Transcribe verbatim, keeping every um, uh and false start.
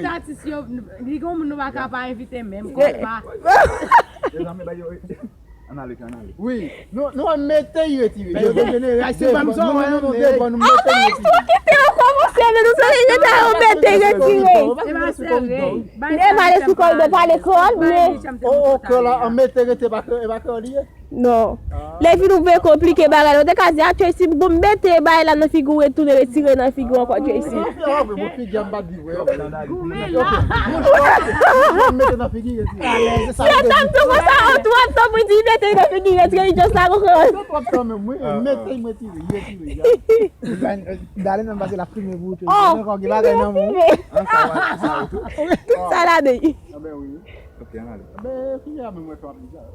tout atis yo, li gen moun nou pa ka pa envite menm, konpa. Mezanmi, ba yo, ann ale, ann ale. Wi. Nou, nou an mete y retire. Yo dejenere. Ay, se pa m sa, wè, nou devan, nou mete y retire. Kite yo kòmanse, men nou sou rete yo mete y retire. E pa sere. E pa ale sou koridò, pa lekòl, men. O, o, kè la, an mete rete, e pa kè, e pa kè li ye? Non. Lè vin ouvè konplike bagay la, ou te ka di, a, Tracy, bon, mete bagay la nan figi w, retounen retire nan figi w ankò, Tracy. Sa fè wè, bon, figi a m pa t viv, wè. Goumen la. Mouchwa, mouchwa, mete nan figi, retire. Se sa m te di. Tou konsa, an twòp tan pou di, mete nan figi, retire, li just la konprann. Se twòp tan menm, wi. Mete, mete, retire, retire. Dale nan pase la fime pou ou, Tracy. Oh, ankò, gen bagay nan men w. Tout sa ladan. Anben, wi. Ok, ann ale. Anben, figi a menm, wè, twòp deja.